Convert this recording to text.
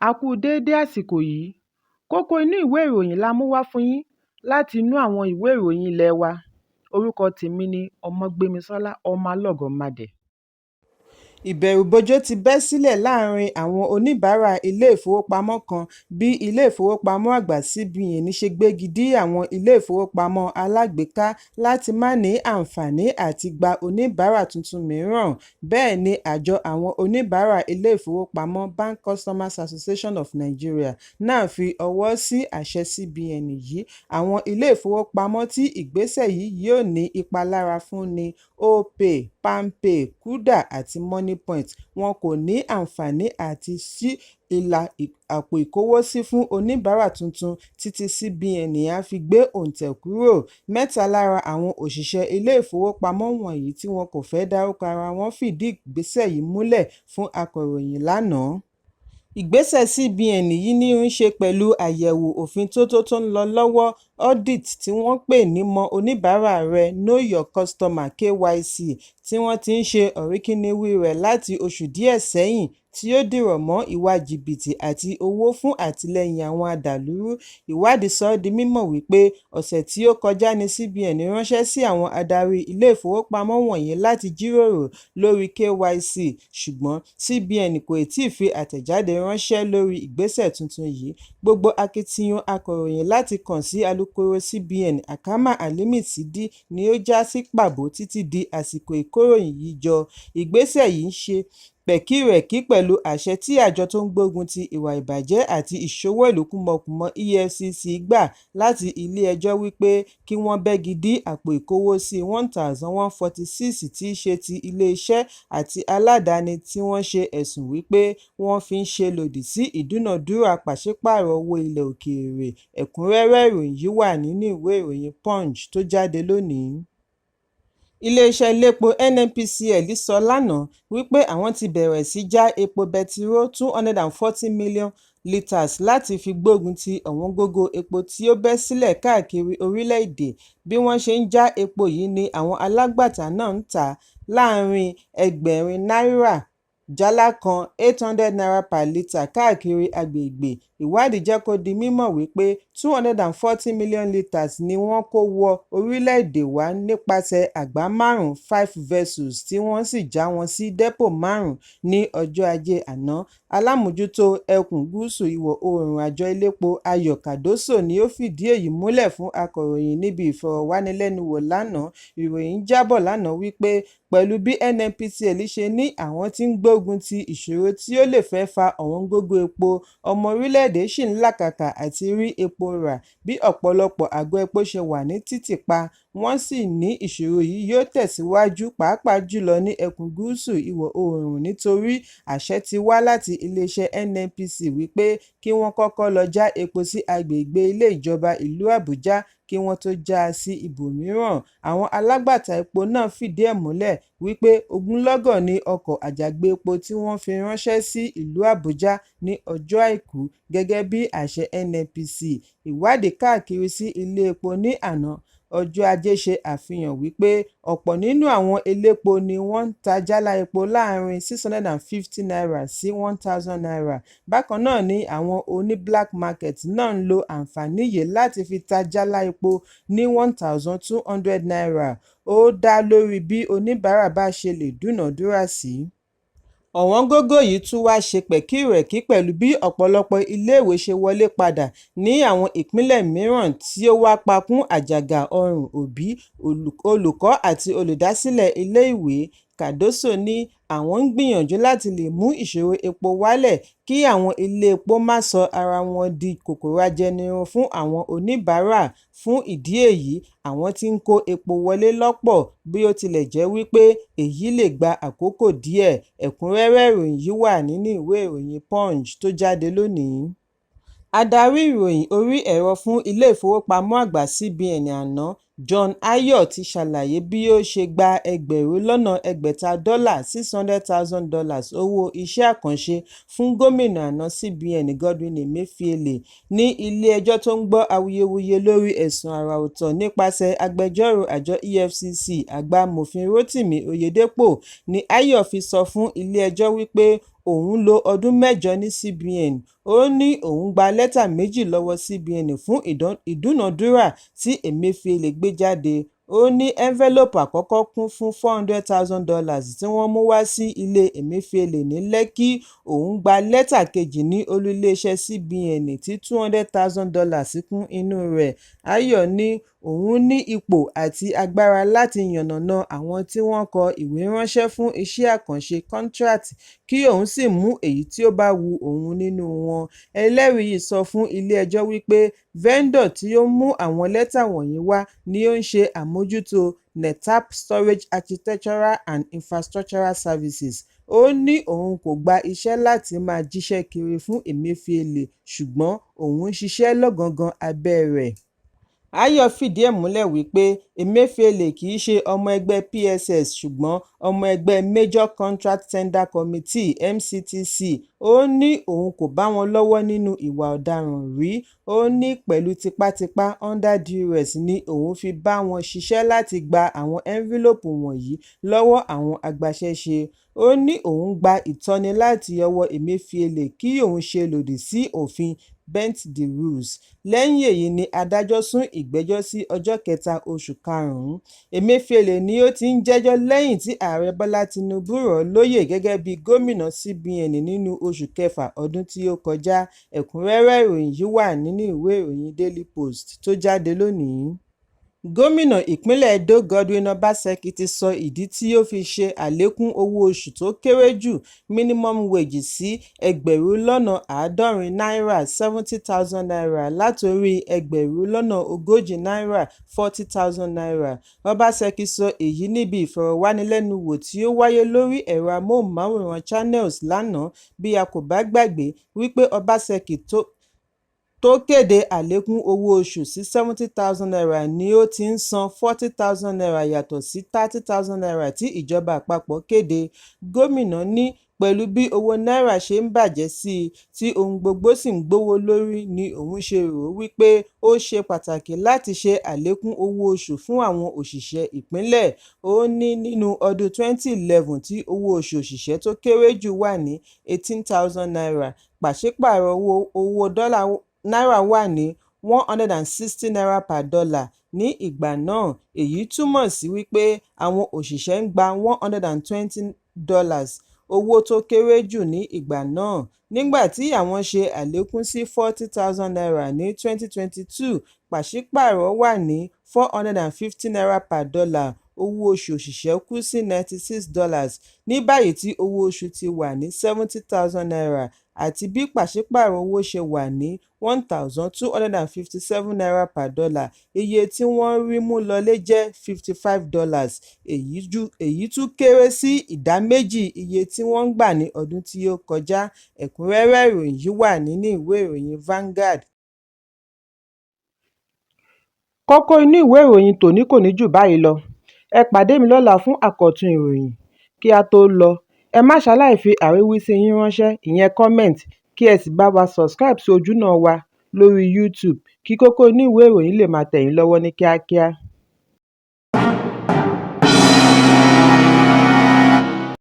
A kú déédé àsìkò yìí. Kókó inú ìwé ìròyìn la mú wá fún yín láti inú àwọn ìwé ìròyìn ilé wa. Orúkọ tèmi ni Ọmọgbémisọ́lá Ọmọlọ́gọ̀mádẹ. Ìbẹ̀rùbojo ti bẹ́ sílẹ̀ láàrin àwọn oníbàárà iléèfowópamọ́ kan bí Ilé-ìfowópamọ́ Àgbà CBN ṣe gbégi dí àwọn ilé-ìfowópamọ́ alágbèéká láti má ní àǹfààní àti gba oníbàárà tuntun mìíràn. Bẹ́ẹ̀ ni àjọ àwọn oníbàárà ilé-ìfowópamọ́ Bank Customers Association of Nigeria náà fi ọwọ́ sí àṣẹ CBN yìí. Àwọn ilé-ìfowópamọ́ tí ìgbésẹ̀ yìí yóò ní ipa lára fún ni Opay, Palmpay, Kuda àti Moniepoint. Wọn kò ní àǹfààní àti ṣí ilà àpò ìkówósí fún oníbàárà tuntun títí CBN á fi gbé òǹtẹ̀ kúrò. Mẹ́ta lára àwọn òṣìṣẹ́ ilé-ìfowópamọ́ wọ̀nyí tí wọn kò fẹ́ dárúkọ ara wọn fìdí ìgbésẹ̀ yìí múlẹ̀ fún akọ̀ròyìn lánàá. Ìgbésẹ̀ CBN yìí ní í ṣe pẹ̀lú àyẹ̀wò òfíntótó tó ń lọ lọ́wọ́, audit, tí wọ́n pè ní Mọ Oníbàárà rẹ (Know Your Customer, KYC), tí wọ́n ti ń ṣe ọ̀rínkinnínwín rẹ̀ láti oṣù díẹ̀ sẹ́yìn, tí ó dìrọ̀ mọ́ ìwà jìbìtì àti owó fún àtìlẹ́yìn àwọn adàlúrú. Ìwádìí sọ ọ́ di mímọ̀ wípé ọ̀sẹ̀ tí ó kọjá ní CBN ránṣẹ́ sí àwọn adarí ilé-ìfowópamọ́ wọ̀nyí láti jíròrò lórí KYC, ṣùgbọ́n CBN kò tíì fi àtẹ̀jáde ránṣẹ́ lórí ìgbésẹ̀ tuntun yìí. Gbogbo akitiyan akọ̀ròyìn láti kàn sí alukoro CBN, Akama Alimi Sidi, ni ó já sí pàbó títí di àsìkò ìkóròyìn yìí jọ. Ìgbésẹ̀ yìí ṣe pẹ̀kírẹ̀kí pẹ̀lú àṣẹ tí àjọ tó ń gbógun ti ìwà ìbàjẹ́ àti ìṣowó ìlú kúmọkùmọ EFCC gbà láti ilé-ẹjọ́ wípé kí wọ́n bẹ́gi dí àpò ìkówósí 1,146 tí í ṣe ti iléeṣẹ́ àti aládàáni tí wọ́n ṣe ẹ̀sùn wípé wọ́n fi ń ṣe lòdì sí ìdúnàádúrà pàṣípààrọ̀ owó ilẹ̀ òkèèrè. Ẹ̀kúnrẹ́rẹ́ ìròyìn yìí wà nínú ìwé ìròyìn Punch tó jáde lónìí. Iléeṣẹ́ iléepo NNPCL sọ lánàá wípé àwọn ti bẹ̀rẹ̀ sí já epo bẹtiró 240 million litres láti fi gbógun ti ọ̀wọ́ngógó epo tí ó bẹ́ sílẹ̀ káàkiri orílẹ̀-èdè. Bí wọ́n ṣe ń já epo yìí ni àwọn alágbàtà náà ń tà á láàrin ẹgbẹ̀rin náírà jálá kan ₦800 per litre káàkiri agbègbè. Ìwádìí jẹ́ kó di mímọ̀ wípé 240 million litres ni wọ́n kó wọ orílẹ̀-èdè wá nípasẹ̀ àgbá márùn-ún five vessels, tí wọ́n sì já wọn sí dẹ́pò márùn-ún ní ọjọ́ Ajé àná. Alámòójútó ẹkùn gúúsù ìwọ̀-oòrùn àjọ elépo, Ayọ̀ Cardoso, ni ó fìdí èyí múlẹ̀ fún akọ̀ròyìn níbi ìfọ̀rọ̀wánilẹ́nuwò lánàá. Ìròyìn jábọ̀ lánàá wípé pẹ̀lú bí NNPCL ṣe ní àwọn ti ń gbógun ti ìṣòro tí ó lè fẹ́ fa ọ̀wọ́ngógó epo, ọmọ orílẹ̀-èdè ṣì ń làkàkà àti rí epo rà bí ọ̀pọ̀lọpọ̀ àgọ́ epo ṣe wà ní títì pa. Wọ́n sì ní ìṣòro yìí yóò tẹ̀síwájú pàápàá jùlọ ní ẹkùn gúúsù ìwọ̀-oòrùn nítorí àṣẹ ti wá láti iléeṣẹ́ NNPC wípé kí wọ́n kọ́kọ́ lọ já epo sí agbègbè ilé ìjọba ìlú Àbújá kí wọ́n tó já a sí ibòmíràn. Àwọn alágbàtà epo náà fìdí ẹ̀ múlẹ̀ wípé ogunlọ́gọ̀ ní ọkọ̀ àjàgbé-epo tí wọ́n fi ránṣẹ́ sí ìlú Àbújá ní ọjọ́ Àìkú gẹ́gẹ́ bí àṣẹ NNPC. Ìwádìí káàkiri sí ilé epo ní àná ọjọ́ Ajé ṣe àfihàn wípé ọ̀pọ̀ nínú àwọn elépo ni wọ́n ń ta jálá epo láàrin ₦650 sí ₦1,000. Bákan náà ni àwọn oní black market náà ń lo àǹfààní yìí láti fi ta jálá epo ní ₦1,200. Ó dá lórí bí oníbàárà bá ṣe lè dúnàádúrà sí. Ọ̀wọ́ngógó yìí tún wá ṣe pẹ̀kírẹ̀kí pẹ̀lú bí ọ̀pọ̀lọpọ̀ iléèwé ṣe wọlé padà ní àwọn ìpínlẹ̀ mìíràn tí ó wá pa kún àjàgà ọrùn òbí, olùkọ́ àti olùdásílẹ̀ iléèwé. Cardoso ní àwọn ń gbìyànjú láti lè mú ìṣòro epo wálẹ̀ kí àwọn ilé-epo má sọ ara wọn di kòkòrò ajẹnirun fún àwọn oníbàárà. Fún ìdí èyí, àwọn ti ń kó epo wọlé lọ́pọ̀ bí ó tilẹ̀ jẹ́ wípé èyí lè gba àkókò díẹ̀. Ẹ̀kúnrẹ́rẹ́ ìròyìn yìí wà nínú ìwé ìròyìn Punch tó jáde lónìí. Adarí ìròyìn orí ẹ̀rọ fún Ilé-ìfowópamọ́ Àgbà CBN àná, John Ayo, ti ṣàlàyé bí ó ṣe gba ẹgbẹ̀rún lọ́nà ẹgbẹ̀ta dọ́là $600,000 owó iṣẹ́ àkànṣe fún gómìnà àná CBN Godwin Emefiele. Ní ilé-ẹjọ́ tó ń gbọ́ awuyewuye lórí ẹ̀sùn àrà ọ̀tọ̀ nípasẹ̀ agbẹjọ́rò àjọ EFCC àgbà Mòfin Rotimi Oyedepo ní Ayo fi sọ fún ilé-ẹjọ́ wípé òun lo ọdún 8 ní CBN. Ó ní òun gba lẹ́tà méjì lọ́wọ́ CBN fún ìdúnàádúrà tí Emefiele gbé jáde. Ó ní ẹ́ńfẹ́lópù àkọ́kọ́ kún fún $400,000 tí wọ́n mú wá sí ilé Emefiele ní Lẹ́kí. Òun gba lẹ́tà kejì ní olú iléeṣẹ́ CBN tí $200,000 kún inú rẹ̀. Ayo ní òun ní ipò àti agbára láti yànnàná àwọn tí wọ́n kọ ìwé ránṣẹ́ fún iṣẹ́ àkànṣe contract, kí òun sì mú èyí tí ó bá wu òun nínú wọn. Ẹlẹ́rìí yìí sọ fún ilé-ẹjọ́ wípé vendor tí ó mú àwọn lẹ́tà wọ̀nyí wá ni ó ń ṣe àmójútó NETAP Storage Architectural and Infrastructural Services. Ó ní òun kò gba iṣẹ́ láti máa jíṣẹ́ kiri fún Emefiele, ṣùgbọ́n òun ń ṣiṣẹ́ lọ́gangan abẹ́ rẹ̀. Ayo fìdí ẹ̀ múlẹ̀ wípé Emefiele kì í ṣe ọmọ ẹgbẹ́ PSS, ṣùgbọ́n ọmọ ẹgbẹ́ Major Contract Tender Committee (MCTC). Ó ní òun kò bá wọn lọ́wọ́ nínú ìwà ọ̀daràn rí. Ó ní pẹ̀lú tipátipá under duress ni òun fi bá wọn ṣiṣẹ́ láti gba àwọn ẹ́ńfílóòpù wọ̀nyí lọ́wọ́ àwọn agbaṣẹ́ṣe. Ó ní òun gba ìtọ́ni láti ọwọ́ Emefiele kí òun ṣe lòdì sí òfin bend the rules. Lẹ́yìn èyí ni adájọ́ sún ìgbẹ́jọ́ sí ọjọ́ 3 oṣù karùn-ún. Emefiele ni ó ti ń jẹ́jọ́ lẹ́yìn tí Ààrẹ Bọ́lá Tinubu rọ̀ ọ́ lóyè gẹ́gẹ́ bí gómìnà CBN nínú oṣù kẹfà ọdún tí ó kọjá. Ẹ̀kúnrẹ́rẹ́ ìròyìn yìí wà nínú ìwé ìròyìn Daily Post tó jáde lónìí. Gómìnà ìpínlẹ̀ Edo Godwin Obaseki ti sọ ìdí tí ó fi ṣe àlékún owó oṣù tó kéré jù minimum wage sí ẹgbẹ̀rún lọ́nà àádọ́rin náírà ₦70,000 látorí ẹgbẹ̀rún lọ́nà ogójì náírà ₦40,000. Obaseki sọ èyí níbi ìfọ̀rọ̀wánilẹ́nuwò tí ó wáyé lórí ẹ̀rọ amóhùnmáwòrán Channels lánàá. Bí a kò bá gbàgbé wípé Obaseki tó kéde àlékún owó oṣù sí ₦70,000 ni ó ti ń san ₦40,000 yàtọ̀ sí ₦30,000 tí ìjọba àpapọ̀ kéde. Gómìnà ní pẹ̀lú bí owó náírà ṣe ń bàjẹ́ sí i tí ohun gbogbo sì ń gbówó lórí ni òun ṣe rò ó wípé ó ṣe pàtàkì láti ṣe àlékún owó oṣù fún àwọn òṣìṣẹ́ ìpínlẹ̀. Ó ní nínú ọdún 2011 tí owó oṣù òṣìṣẹ́ tó kéré jù wà ní ₦18,000, pàṣípààrọ̀ owó náírà wà ní ₦160 per dollar ní ìgbà náà. Èyí túmọ̀ sí wípé àwọn òṣìṣẹ́ ń gba $120 owó tó kéré jù ní ìgbà náà. Nígbà tí àwọn ṣe àlékún sí ₦40,000 ní 2022, pàṣípààrọ̀ wà ní ₦450 per dollar, owó oṣù òṣìṣẹ́ kú sí $96. Ní báyìí tí owó oṣù ti wà ní ₦70,000 àti bí pàṣípààrọ̀ owó ṣe wà ní ₦1,257 per dollar, iye tí wọ́n ń rí mú lọlé jẹ́ $55. Èyí tún kéré sí ìdá méjì iye tí wọ́n ń gbà ní ọdún tí ó kọjá. Ẹ̀kúnrẹ́rẹ́ ìròyìn yìí wà nínú ìwé ìròyìn Vanguard. Kókó inú ìwé ìròyìn tòní kò ní jù báyìí lọ. Ẹ pàdé mi lọ́la fún àkọ́tún ìròyìn. Kí á tó lọ, ẹ má ṣaláì fi àríwísí yín ránṣẹ́, ìyẹn comment, kí ẹ sì bá wa subscribe sí ojúnà wa lórí YouTube kí kókó inú ìwé ìròyìn lè máa tẹ̀ yín lọ́wọ́ ní kíákíá.